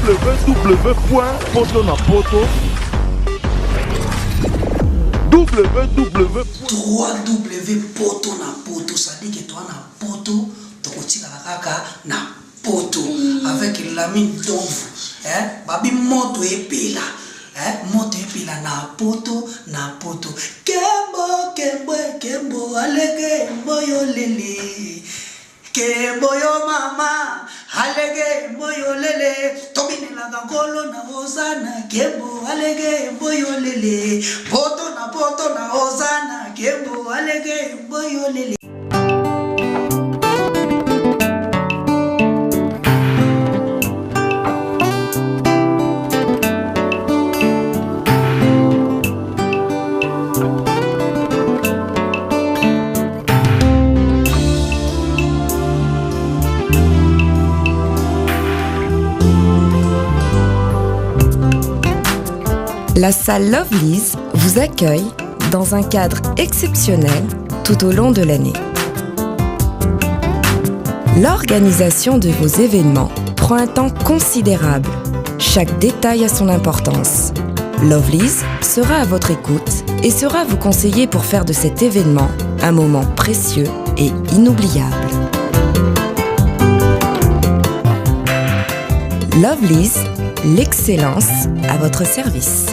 www poto na poto www 3w poto na poto sadike toa na poto tokotikala kaka na poto avec Lamine Domvu eh babi moto epela eh moto epela na poto na poto kembo kembo kembo alege mboyo lele kembo yo mama alege mboyo lele tobinelaka nkolo na hosana kembo alege mboyo lele poto na poto na hosana kembo alege mboyo lele. La salle Lovely's vous accueille dans un cadre exceptionnel tout au long de l'année. L'organisation de vos événements prend un temps considérable. Chaque détail a son importance. Lovely's sera à votre écoute et sera vous conseiller pour faire de cet événement un moment précieux et inoubliable. Lovely's, l'excellence à votre service.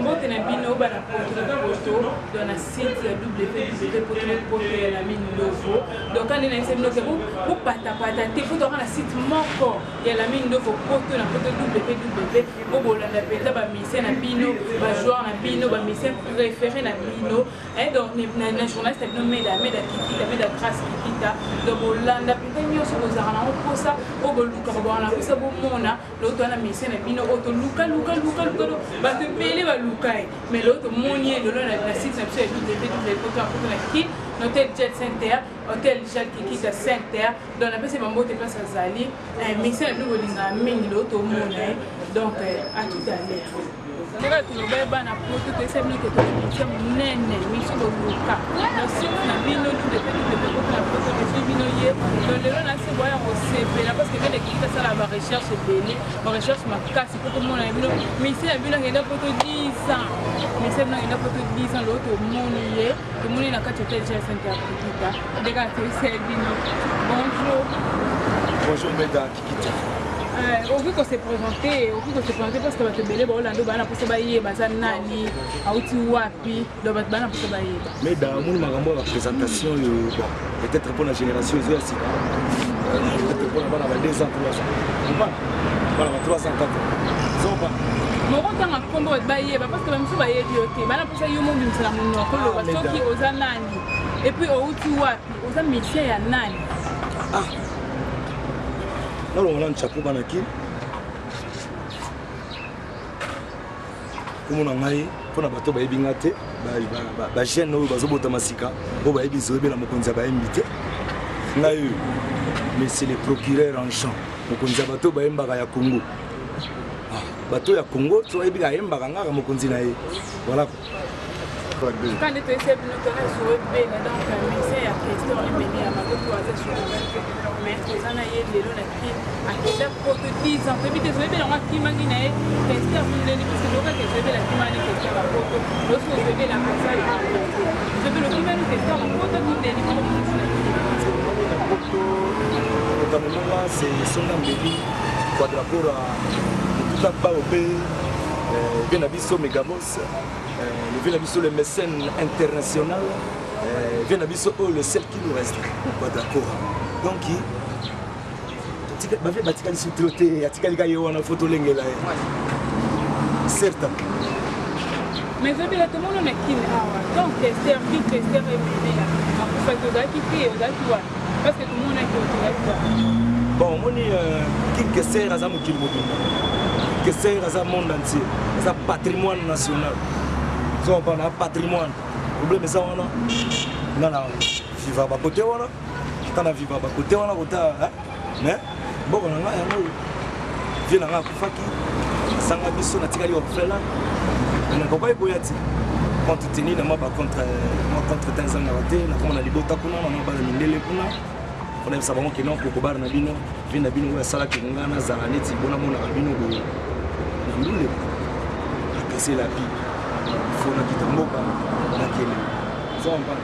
Mbote na bino bana poto na poto donc na site ya www poto na poto ya Lamine Ndovo donc kande na bino ke bopatapata te po toka na site moko ya Lamine Ndovo poto na poto www po bolanda mpenza ba musiciens na bino ba joueurs na bino ba musiciens préférés na bino eh, donc na journaliste na bino Meda Meda Kikita Meda Grace Kikita donc bolanda mpenza nyonso bozalaka nango mposa oyo bolukaka bozalaka na mposa bomona Lelo toza na musicien na bino oyo toluka luka luka luka bato ebele baluka ye mais lelo tomoni ye lelo na site na biso ya www poto ya poto na kin na hotel jet center hotel jal kikita center donc napesi bambote place azali eh, musicien na bino bolingaka mingi lelo tomona ye donc eh, à tout à l'heure. Ndenge toloba ye bana poto toyesa bino ke toza mission monene mission boluka na site na bino www poto na poto ezwi bino ye donc lelo na se boya kosepela parce que kende kiki asala ba recherche ebele ba recherche makasi po tomona na bino mission na bino akenda poto 10 ans mission na bino akenda poto 10 ans lelo tomoni ye tomoni na kati hotel jel sainte ya kikita ndenge toyesa bino bonjour. Bonjour Meda Kikita. Okoki ko se présenter, okoki ko se présenter parce que bato ebele baolanda baa na mposa bayeba aza nani, auti wapi, donc bato baa na mposa bayeba. Meda amoni makambo ya baprésentation oyo, bon, peut-être mpo na génération ezo ya sika, peut-être mpo na bana ba 2 ans 3 ans, bana ba 3 ans 4 ans zoba moko ntanga nkombo bato bayeba parce que bamisu bayebi yo te, bana mposa yo mobimisa na monoko loba soki oza nani et puis outi wapi, oza musicien ya nani. Ah, nalongola nchapo bana ki kombo na ngai mpo na bato bayebi nga te, bajeune oyo bazobotama sika oyo bayebi zoyebela mokonzi ya bayembi te, ngai oyo monsieur le procureur en chant, mokonzi ya bato bayembaka ya Congo. Bato ya Congo to bayebi ayembaka ngaka mokonzi na ye, voilà. Quand tu es bino tona zoe bela donc musicien ya Kestor Emene ya Makoto aza journaliste mais toza na ye lelo na kin akenda poto 10 ans toyebi te zoe bela yango akimaki na ye Kestor ndeni parce que toyokaki zoe bela akimaki Kestor na poto loso zoe bela aza zoe bela okimaki Kestor na poto to ndeni moko mosusu na na poto otamemanga c'est songa mbeli quadrapora motuta bao mpe vie na biso megabos, le vieux na biso le mécène international, vieux na biso oyo le seul qui nous reste Quadracora. Donc bavie batikali sutro te, atikali ka ye wana fo tolengela ye certain. Mais ozobela tomoni na kine awa donc Kester ki Kester ememela akufaki ozalaki te, ozalaki wapi parce que tomonaki ozalaki wapi? Bon, omoni King Kester aza mokili mobimba, Kester aza monde entier, aza patrimoine national, ozocomprendre, patrimoine. Problème eza wana nga na vivaka bakote wana, ata na vivaka bakote wana kota, mais mboka na ngai yango oyo. Vie na ngai akufaki, asanga biso, natikali orphelin, nakokaki koya ti compte tenu na mwa bacontre mwa contre temps ezangaka te. Nakoma na libota kuna na mwa bana mindele kuna, mpona yebisa bango keno kokobara na bino, vie na bino oyo asalaki ngai nazala neti bona monaka bino boye na ndule akase la vie, fo nakita mboka, nakende ozompa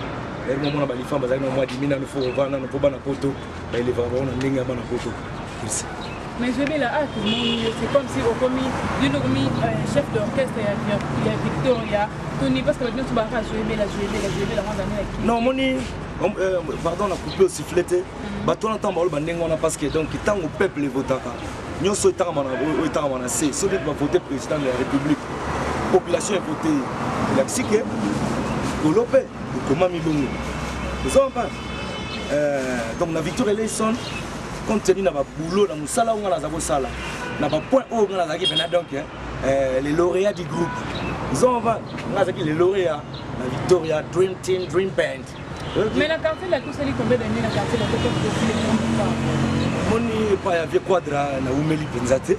ere momona balifan bazali na mwa dimi nano, fo kovanda nano mpo bana poto baelevaka bango na ndenge ya bana poto. Merci. Mais Zobela, ah, tout le monde, c'est comme si okomi, yo okomi chef d'orchestre ya Victoria Tony, parce que maintenant tu vas Zobela, Zobela, Zobela, moi j'en ai. Non, moni, pardon, na coupé au sifflet te. Bato wana ntango baloba ndenge wana, parce que donc ntango peuple evotaka nyonso oyo etangama na se, soki bavote président de la République, population evote, elakisi ke kolo mpe ekomami bongo, ozompa. Donc na Victoria Eleison, compte tenu na baboulot na mosala oyo nga naza kosala na bapoint oyo nga nazalaki mpena, donc les lauréats du groupe, ozompa, nga nazalaki les lauréats na Victoria Dream Team, Dream Band. Mais na quartier la, tosali combien d'années na quartier la toto profil? Moni epai ya vieux Quadra, naumeli mpenza te,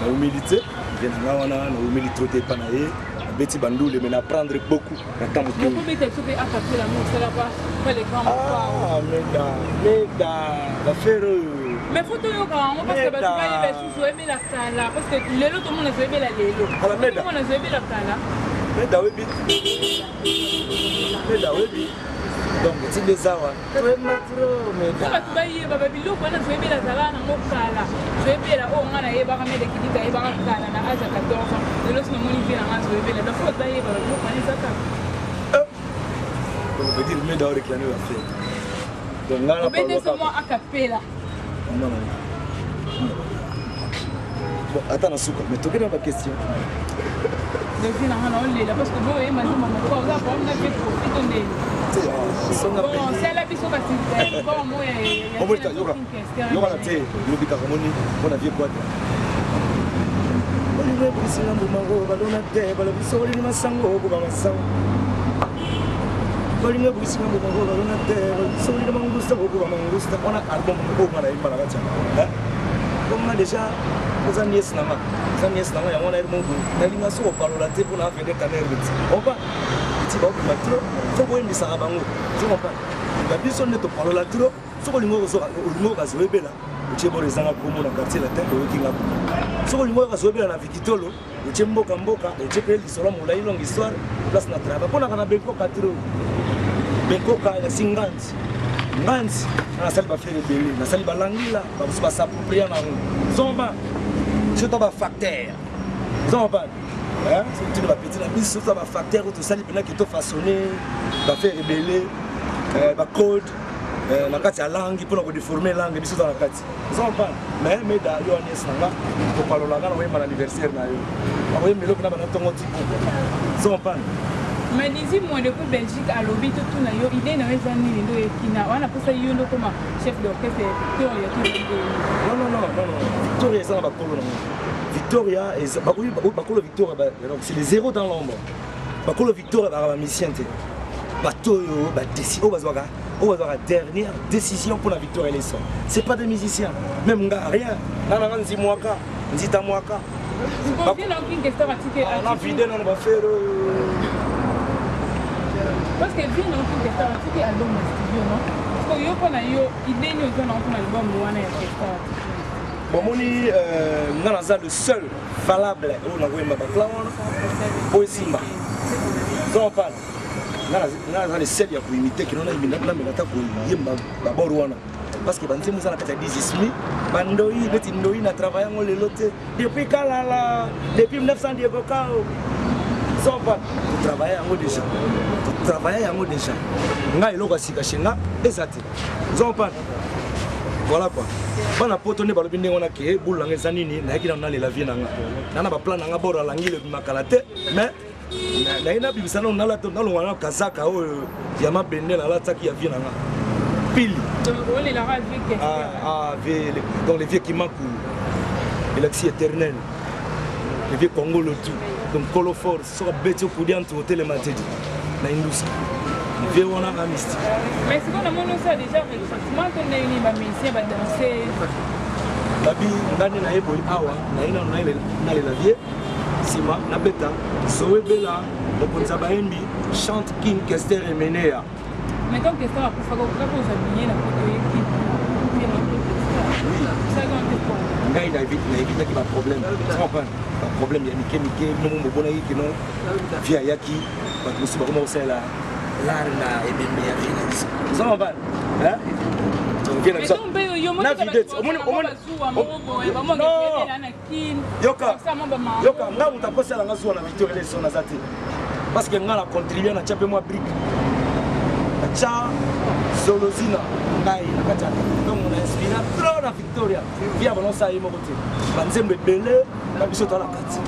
naumeli te. Vie na nga wana, naumeli trop te epa na ye, nabeti bandule, mais na prendre beaucoup na temps moke. Okobeta biso mpe akapela ngo osala pa le grand? Ah, meda meda bafere oyo. Mais faut toyoka yango, parce que bato bayeba lisusu oyebela kala, parce que lelo tomona zoyebela lelo. Kala meda. Tomona zoyebela kala. Meda oyebi, meda oyebi, donc etindi eza wa toyemba trop meda. Po bato bayeba babiloko wana zoyebela azalaka nango kala, zoyebela oyo nga nayebaka, mede kidita ayebaka kala na age ya 14 ans. Lelo so namoni vie nanga zoyebela, donc faut bato bayeba babiloko wana eza kaka. Donc on peut dire meda oréclame bafere, donc nga na obete so mwa akapela. Non, non. Bon, ata na suka, mais tokende na baquestion. Devi nanga na olela, parce que boyemba nzembo moko oza problème na vie profite ndeni. Bon, sala biso kasi bon mo ya yoka yoka na te, lobi kaka moni mpona vieux Quadra. Bolingo ebisinga mbumango balona te, balobi so olini masango koba masango. Bolingo ebisinga mbumango balona te, balobi so olini mangusta koba mangusta. Wana album oyo nga nayemba na kati ya bonga déjà, oza niese na nga, oza niese na nga. Yango wana ere moko nalinga so kopalola te mpona avede kanerbe ti opa ti baobima trop, fo boyembisaka bango, ozo comprendre? Babiso nde topalola trop. Soki olingi oyoka zoyebela, otie boro ezanga kombo na Quartier Latin, oyoki nga kuna. Soki olingi oyoka zoyebela na Vikitolo, otie mboka mboka, otie mpe lisolo molai, longue histoire, place na travail mponaka na Benkoka trop. Benkoka elakisi nganzi, nganzi. Nasali bafere ebele, nasali balangila, bamosusu basapropria nango zomba surtout bafacteur zomba tino bapeti na biso to bafacteur oyo tosali mpena ke tofaçonne bafere ebele, bacode na kati ya langue mpona kodeforme langue biso toza na kati, oza comprendre? Mais meda yo anies na nga, kopalola nga na koyemba na anniversaire na yo, nakoyemba eloko na bana ntongo ti poko, oza comprendre? Mais Lizi moi depuis Belgique alobi totuna yo idée na yo eza nini nde oyekina wana mposa yo nde okoma chef d'orchestre ya Victoria to ndeni? Non, non, non, non, non, Victoria eza na bakolo nango. Victoria bakolo Victoria, c'est les zéros dans l'ombre. Bakolo Victoria baka bamisien te, bato oyo badesi oyo bazwaka dernière décision mpona Victoria Eleison, c'est pas des musiciens. Même nga, rien nga nanga nzimwaka nzita mwaka. Na vide nano bafere oyo. Parce que vie na King Star atiki album na studio, non? Parce que yo, mpo na yo, idée nini oza nango mpona album wana ya King Star? Bomoni, nga naza le seul valable oyo nakoyemba baclan wana po esimba, zompana. Nga naza le seul ya koimite kino nameka ata koyemba babor wana, parce que banzembo eza na kati ya dizismi bandoi neti ndoi na travail yango lelo te, depuis kalala, depuis 1900 Diego Kao zopa, totravaille yango déjà, totravaille yango déjà. Ngai eloko ya sika chez nga eza te, zompana. Voilà quoi, bana poto nde balobi ndenge wana ke bulu nanga eza nini. Nayaki nano nalela vie nanga na baplan nanga boro alangi ebimakala te, mais naye nabimisa nano nalongwa na kazaka oyo ya mabende nalataki ya vie nanga pili. Ah, donc le vieux Kimaku elakisi éternel, le vieux Congo le tout, donc kolo force soki abeti okudi antu otelema tedi na induska. Vie wana na mystique. Mais sikoyo namoni osala déjà recrutement to ndenge nini bamusicien badanseuse? Babi nga nde naye boye awa, naye nano nalela vie, nsima nabeta Zoe Bela, mokonzi ya bayembi, chante King Kester Emeneya. Mais tant Kester akufaka, okokaki kozwa billet na poto ye King. Ngai naevitaki baproblème, baproblème ya mike mike, bino mo mobonaki kino vie ayaki, bato mosusu bakoma kosalela lare na ebembe ya vie na biso. Oza mobali vie na biso na videte omoni omoni yoka yoka, nga moto akosala nga zuwa na Victor Eleson naza te, parce que nga na contribue na tia mpe mwa brique, natya zolozina ngai na kati ya, donc na inspira trop na Victoria via banosala ye moko te, banzembo ebele na biso toa na kati.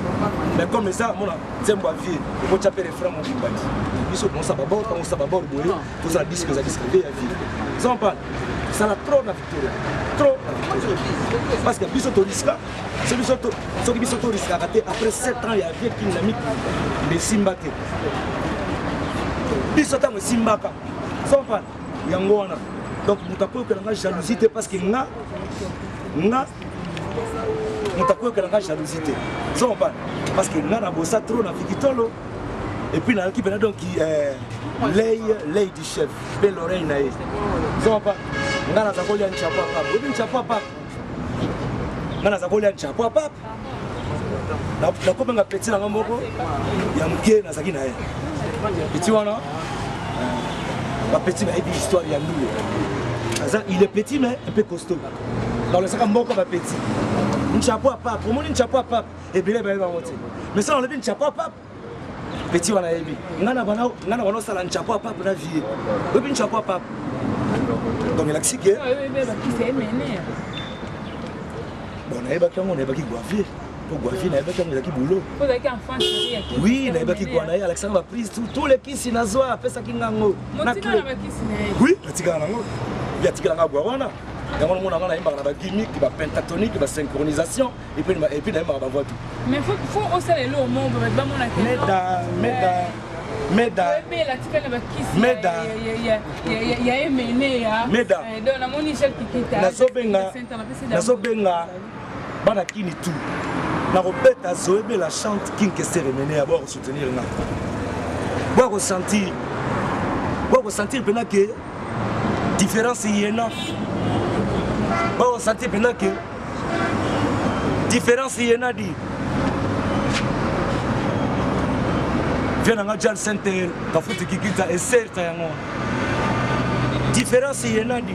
Mais comme eza mona nzembo ya vie, okotya mpe refrain mobimba ti biso tonosa babord, ntango osala babord boye, tozala disque, eza disque nde ya vie. Oza sala trop na Victoria, trop na Victoria, parce que biso toriska soki biso toriskaka te après 7 ans ya vie kini na mikili nde esimba te. Biso ntango esimbaka sompana yango wana. Donc moto akoyokela nga jalousie te, parce que nga moto akoyokela nga jalousie te, sompana, parce que nga na bosa trop na Vikitolo, et puis nayaki mpena donc l'œil du chef mpe l'oreille na ye. Sompa nga naza kolia nchapo ya pape, oyebi nchapo ya pape? Nga naza kolia nchapo ya pape, nakobenga petit nanga moko ya moke, nazalaki na ye petit wana. Bapetit bayebi histoire ya ndule, aza, il est petit mais un peu costaud. Balosaka moko bapetit nchapo ya pape, omoni nchapo ya pape, ebele bayebi bango te, mais so nalobi nchapo ya pape, petit wana yebi nga na bana, nga na bana osala nchapo ya pape na vie, oyebi nchapo ya pape. Donc elakisi ke bon, nayebaki yango, nayebaki guavie po guavie, nayebaki yango ezalaki boulot. Oui, nayebaki gwa na ye, alakisanga baprise, tous les kisi nazwa, apesaki ngango. Oui, natikala nango, ye atikalanga gwa wana. Yango nomona nga nayembaka na bagimmick, bapentatonique, basynchronisation, et puis nayembaka bavoix tout. Mais faut osala eloko moko bato bamona. Meda, meda, meda. Ebela tika na bakisi. Meda. Ya emene ya. Meda. Donc namoni Jacques Kikita. Nazobenga, nazobenga bana kini tout, nakobeta Zoebela chante King Kester Emene ya boya kosoutenir nga, boya kosentir, boya kosentir mpena ke différence yena, boya kosentir mpena ke différence yena di vie nanga Jal Center Kafuti Kikita eserta yango différence yena di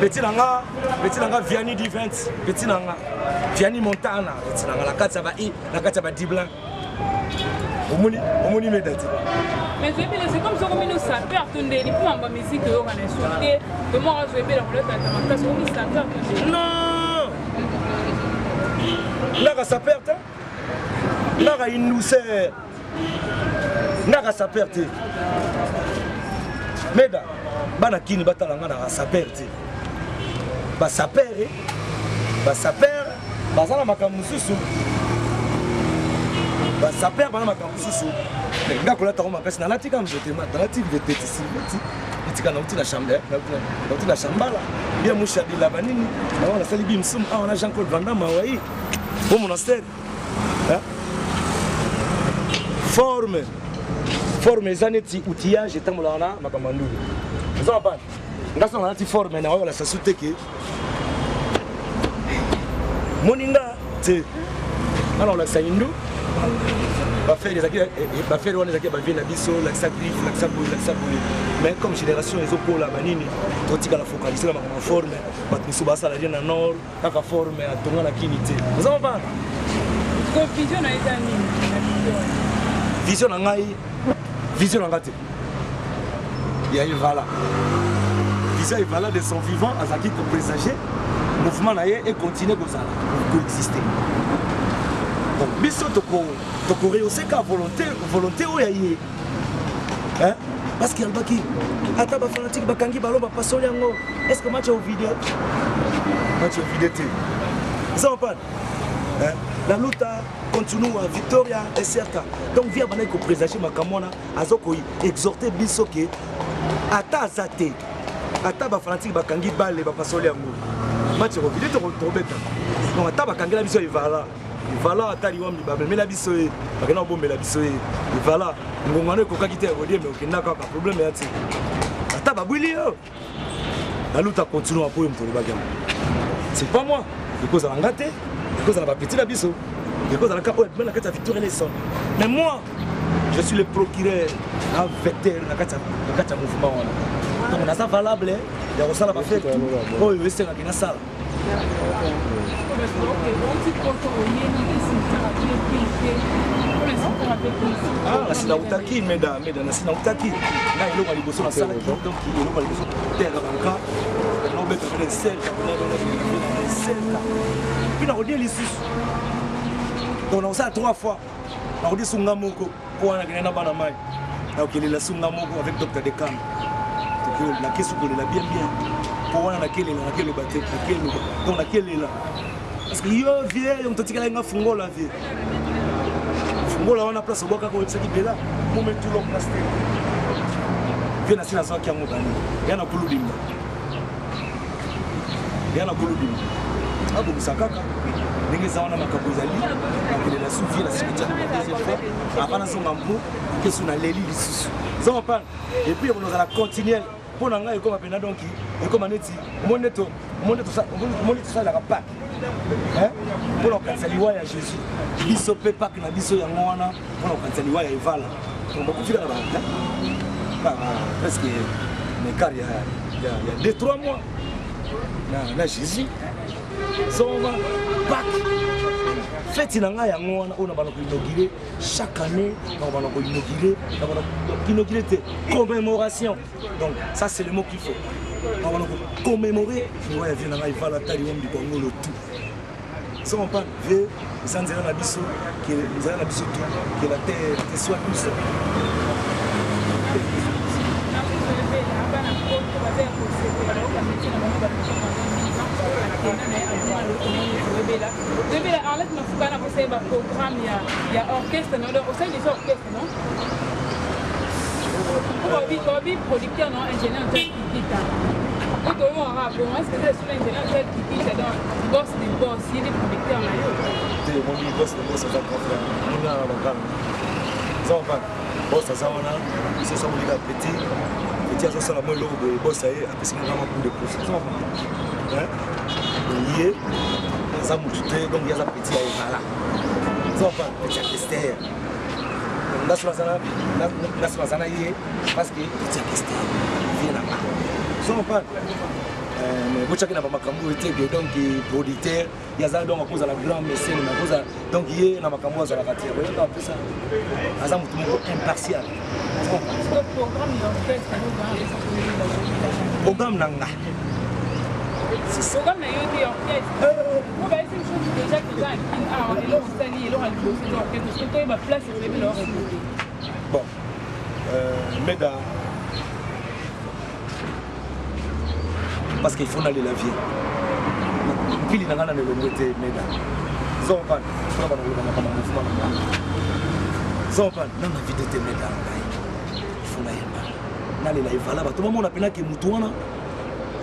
petit nanga, petit nanga Viani di 20, petit nanga Viani Montana, petit nanga na kati ya ba i, na kati ya ba Diblin. Omoni, omoni meda te. Mais Zoebela, c'est comme soki omini osapeur to ndeni mpo mamba musique oyoka na esu te, tomoko Zoebela kolata makasi, omi sapeur to ndeni? Non, ndaka sapeur te, ndaka induser, ndaka sapeur te. Meda, bana kini batala nga na sapeur te. Basapere, basapere baza na makambo mosusu, basapere bana makambo mosusu. Nga kolata ngo makasi, nalati kaka nzete, nalati nzete tisilveti etika, nauti na chambre, nauti na chambala bien mushabila banini bango, nasali bimsum awa na Jean Claude Vandama wai po monastère. Forme, forme eza neti outillage etambolaka na makambo ya ndulu. Eza mapana nga so nalati forme na oyo sasu te ke moninga te, nga na kolakisa hindu bafere ezalaki, bafere wana ezalaki ya bavie na biso, lakisa griffe, lakisa boye, lakisa boye. Mais comme génération ezokola banini, totikala focalise na makambo ya forme. Bato mosusu basala rien na nord, kaka forme atonga na kini te. Oza mapana. Vision na eza nini? Vision na ngai, vision na ngai te ya Evala, vision Evala de son vivant azalaki koprésager mouvement na ye econtinue kozala, koexiste. Donc biso tokorehausse ka volonté, volonté oyo ya ye, hein? Parce que alobaki ata bafanatike bakangi balo, bapasoli yango, est ce que match ya ovide, match ya ovide te? Eza mapana. La luta continua, victoria est certa. Donc vieux abandaki koprésage makambo wana, aza koexhorte biso ke ata aza te, ata bafanatike bakangi bale bapasoli yango, match ekokende tokobeta. Donc ata bakangela biso evala evala, ata liwambi bamemela biso ye, bakenda kobombela biso ye evala, ngongano ekokaki te ya kodieme, okenda kaka problème ya te, ata babwili yo. La lutte continue po yo moto olobaki yango, c'est pas moi. Ekozala nga te, ekozala bapeti na biso, ekozala ka oyo abima na kati ya Victoire Eleison. Mais moi, je suis le procureur na vecteur na kati ya mouvement wana, donc naza valable ya kosala bafete oyo esengaki nasala. Nasi nautaki meda meda, nasi nautaki nga eloko ya liboso nasalaki, donc eloko ya liboso terre banka nobeta pene selka selka, puis nakodie lisusu, donc nakosala trois fois. Nakodie sunga moko mpo wana nakende na bana mai, nakokelela sunga moko avec Dr Dekan, nakesi kolela bien bien mpo wana nakelela, nakeloba te, nakeloba, donc nakelela parce que yo vie yo moto otikalaki nga fungola vie, fungola wana place obwakaka oyebisaki bela mometulo place te vie nasi nazwaki yango bani ya na kulubimba, ya na kulubimba abongisa kaka ndenge eza wana. Makambo ezali nakolela su vie na cimetière la deuxième fois avant nazonga mpo kesu naleli lisusu zonga pana. Et puis ekozala continuel mpo na ngai, ekoma mpena donc ekoma neti omoni nde tosalelaka Pâques mpona kokanisa liwa ya Jésus, biso mpe Pâques na biso yango wana mpona kokanisa liwa ya Evala. Donc bakufi kaka presque na écart ya 2 3 mois na Jésus. Zonga Pâques, feti na ngai yango wana oyo na bana koinaugure chaque année, na bana koinaugure, na bana koinaugure te, commémoration. Donc ça, c'est le mot qu'il faut, na bana commémorer liwa ya vie na ngai Vala Tali Wambi Bango le tout. So on parle vie eza nzela na biso, nzela na biso tout, que la terre te soit douce. Toyebela Arlette Mafuka na kosala baprogramme ya orchestre no, donc osali déjà orchestre non? Babi producteur non, ingénieur Jack Kikita po toyokaka bon, est ce que eza solo ingénieur Jack Kikita, donc boss de boss, ye nde producteur na yo? Te, omoni, boss de boss aza grand frère, omoni na bagrand eza mapana. Boss aza wana, biso so molika petit petit azosala mwa eloko boye, boss aye apesi nga mwa coup de pouce, eza mapana. Ye aza motu te, donc ye aza petit ya Evala, eza mapana, petit ya Kester. Ngaso naza na ye parce que petit ya Kester vie na nga, so mapana botyaki na bamakambo oyo te ke donc producteur ye aza, donc akozala grand mécène, mais akozala donc ye na makambo azalaka te, akoyaka apesa, aza motu moko impartial. Programme na nga Programme na yo te, orchestre po bayesi mosusu déjà toza na Kin awa, eloko osali, eloko ya liboso eza orchestre, soki toyeba place oyebi na orchestre. Bon, meda, parce qu'il faut nalela vie mpili na ngai na lelongo te meda, zompana mpona bana koloba makambo ya mouvement na ngai, zompana nana vide te meda na ngai, il faut nayemba, nalela Evala, bato bamona mpena ke motu wana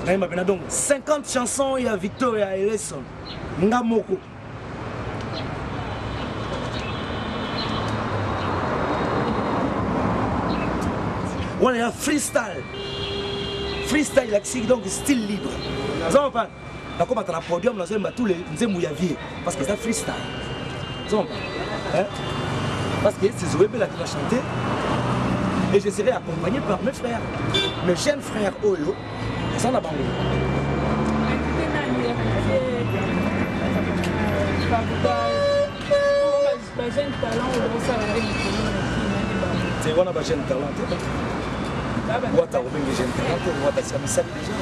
nayemba mpena donc 50 chansons ya Victoria Eleison nga moko. Wana ya freestyle, freestyle elakisiki donc style libre, oza nakomata na podium, nazoyemba tous les nzembo ya vie parce que eza freestyle, oza parce que c'est Zoé Bella qui va chanter et je serai accompagné par mes frères, mes jeunes frères oyo aza na bango. Invité nani? Invité bajeune talent oyo bosala nde likolo na kina nde bango. Te, wana bajeune talent te, wata kobenge jeune talent te, wata sia misali déjà,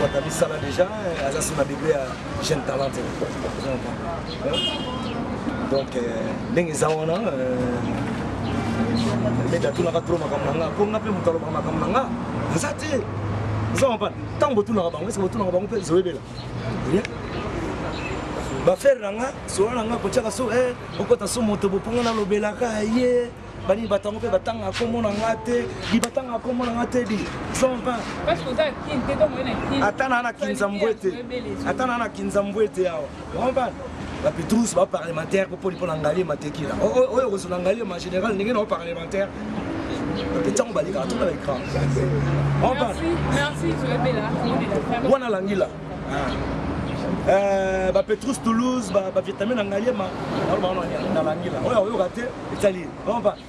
wata misala déjà, aza so na degré ya jeune talent te. Donc ndenge eza wana mede atunaka trop makambo na nga mpo nga mpe moto alobaka makambo na nga aza te, oza comprendre? Ntango botunaka bango, eske botunaka bango mpe Zoyebela rien? Bafere na nga solo na nga kotiaka so eh, okota so moto boponga nalobelaka ye banini bato yango mpe batangaka nkombo na nga te di batangaka nkombo na nga te di ata naa na kinzambwe te ata naa na kinzambwe te awa comprendre bapetrus baparlementaire mpo poli mpo na ngalema tekila oyo okozwa na ngalema général ndenge na parlementaire ntango balekaka to na baécran wana langila ah. Bapetrus Toulouse, bavietnamien na ngaliema na langila oyo akoyoka te etali comprendre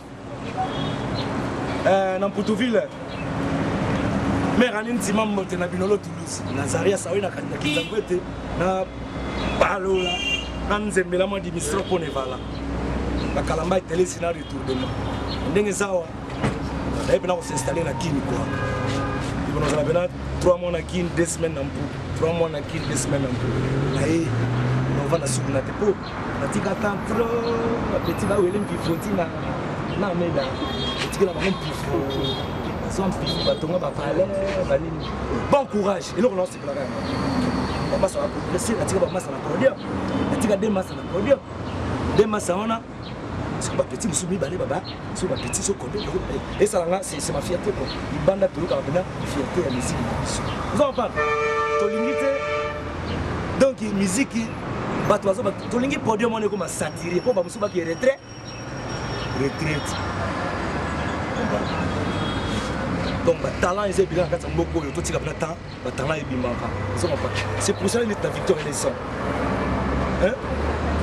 na Mputuville mare ani ntima mbote na binolo Toulouse Nazaria sawi na kinzango ete na balola na nzembela mwa dimistro mpo na evala bakalamba etelesi na retournement ndenge eza awa naye mpena kosinstalle na Kini kua ipo nazala mpena 3 mois na Kini, 2 semaines na Mpu, 3 mois na Kini, 2 semaines na Mpu. Naye naovanda suku na te mpo natika temps trop bapeti bawele mpifo ntina na meda etikela bango mpifo, bazwa mpifo, batonga bapalais banini. Bon courage, eloko naosepelaka yango bamasa baprogresse. Natika bamasa na podium, natika de masa na podium, de masa wana soki bapeti mosusu mibale baba soki bapeti so combien esalanga. C'est ma fierté quoi. Libanda toyokaka mpena fierté ya musique na biso, oza comprendre? Tolingi te donc musique bato bazo tolingi podium wana ekoma saturé mpo bamosusu baki retrait retraite. Donc batalent eza ebele na kati ya mboka oyo, totika mpena temps batalent ebimaka, ozo comprendre? C'est pour ça neti na Victor Eleson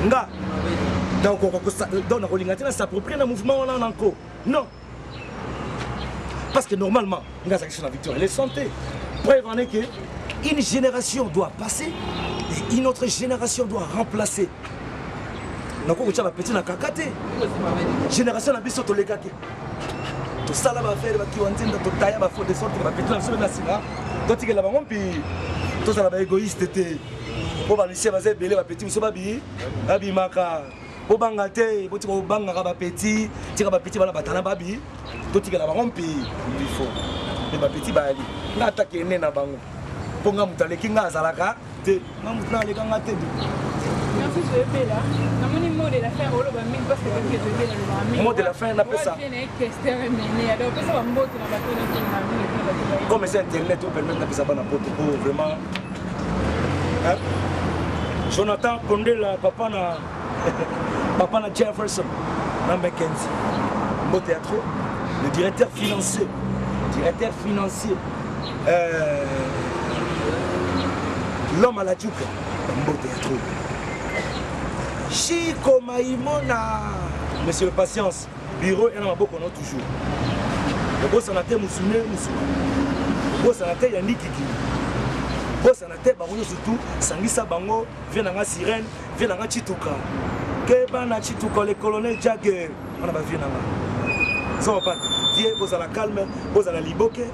nga donc nakolinga te na s'approprie na mouvement wana na nko, non, parce que normalement nga azalaki so na Victor Eleson te. Preuve en est que une génération doit passer et une autre génération doit remplacer. Nakoki kotya bapeti na kaka te. Génération na biso tolekaki, tosala bafere bakiwa nzinda, totaya bafo de sorte bapeti na biso mpe na nsima totikela bango mpi. Tozala baégoïste te mpo balusie baza ebele. Bapeti mosusu babi babimaka, bobanga te, botika kobangaka bapeti, tika bapeti bana batala babi, totikela bango mpi mpifo. Mpe bapeti bayali nga ata kende na bango mpo nga moto aleki nga azalaka te, nga moto na aleka nga te. Merci Zoebela. Namoni mot de la fin oloba mingi parce que toki Zoebela alobaka mingi. Mot de la fin napesa. Kester Emene. Donc pesa bambote na bato nyonso na mingi na bato bayi. Comme c'est internet o permettre napesa bana poto po vraiment, hein? Jonathan Kondela, papa na Jefferson na Mackenzie, mbote ya trop. Le directeur financier, l'homme à la juke, mbote ya trop. Chico Maimona, monsieur le Patience, bureau ena maboko no toujours. Obosana te Musune Musuma, obosana te Yandi Kiki, bosana te bango nyonso tu, sangisa bango. Vie nanga Sirène, vie nanga Chituka, keba na Chituka, le colonel Jagger wana, bavie nanga so papa vie. Bozala calme, bozala liboke,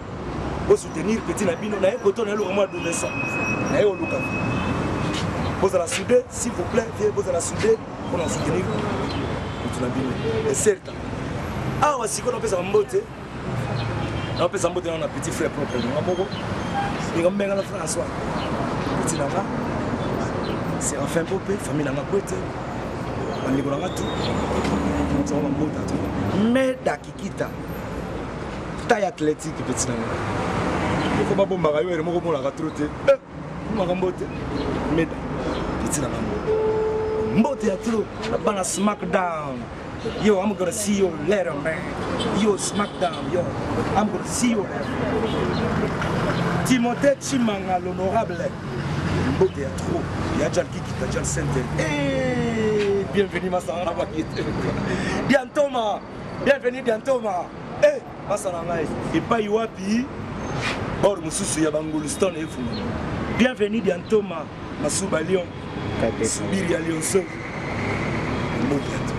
bosoutenir petit na bino. Naye koto naye luka mwa adolescent naye oluka. Bozala soudé, s'il vous plaît, vie, bozala soudé mpona soutenir motu na bino eserta awa. Sikoyo napesaka mbote, napesa mbote nanga na petit frère propre nanga moko ninga mbenga na François, petit nanga Séraphin Pope, famille nanga kwete, bandeko nanga tu sango bambota tu. Meda Kikita, taille athlétique, petit nanga oko babombaka yo ere moko omonaka trop te makambo te. Meda, petit nanga, mbote ya trop na bana Smackdown. Yo, I'm gonna see you later, man. Yo, Smackdown, yo, I'm gonna see you later. Timothée Chimanga, l'honorable, mbote ya trop ya Jal Kikita, Jal Center. Hey, bienvenue masanga bakite Diantoma, bienvenue Diantoma. Hey, masala ngai epai wapi bor mosusu ya banguluston efuma. Bienvenue Diantoma Masuba Lion Subiri ya Lionso, mbote ya trop.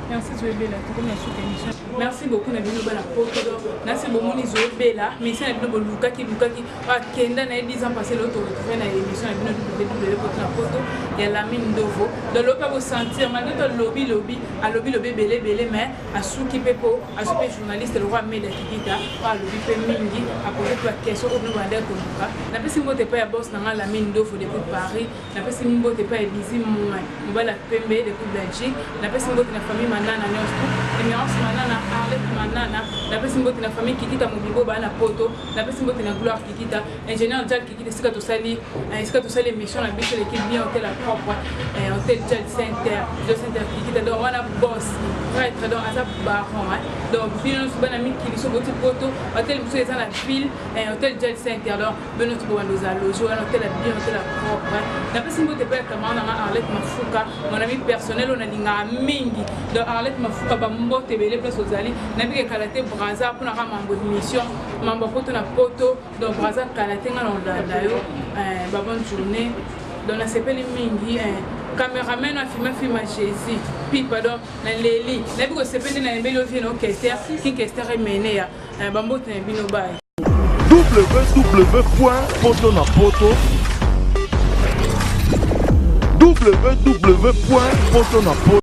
Merci Zoebela, tokomi na suka émission. Merci beaucoup na bino bana poto. Nasi bomoni zobela mission na bino bolukaki lukaki akenda na ye 10 ans passé lelo toretrouve na émission na bino ww poto na poto ya Lamine Ndovo. Donc lobi mpe bosentir malgré to alobi lobi alobi lobi ebele ebele, mais asuki mpe mpo azwi mpe journaliste lokwa Meda Kikita oyo alobi mpe mingi, apose mpe baquestion oyo bino bandaki koluka. Napesi mbote epai ya boss na nga Lamine Ndovo depuis Paris. Napesi mbote epai ya Bizi Moin, mobali ya pembe, depuis Belgique. Napesi mbote na famille Manana nyonso, Emerance Manana, Arlette Manana. Napesi mbote na famille Kikita mobimbo baa na poto. Napesi mbote na Gloire Kikita, ingénieur Jal Kikita, esika tosali émission na biso eleki bien, hôtel ya propre, hôtel Jal Center, Jal Center Kikita. Donc wana boss prêtre, donc aza baron hein. Donc bino nyonso bana mikili, so boti poto, hôtel mosusu eza na ville, hôtel Jal Center. Donc bino nyonso bobanda ozala loge wana, hôtel ya bien, hôtel ya propre. Napesi mbote mpe ya camarade nanga Arlette Mafuka, mon ami personnel oyo nalingaka mingi. Donc Arlette Mafuka, bambote ebele place ozali. Nabiki ekala te Braza mpona kaka mambo émission, mambo poto na poto. Donc Braza, kala te nga na olanda yo. Babonne journée. Donc nasepeli mingi. Cameraman afilma filma Jésus pipa. Donc naleli, nayebi kosepeli nde nayembeli ovie na orchestre King Kester emene ya bambote na bino. Baye. Www poto na poto, www poto na poto.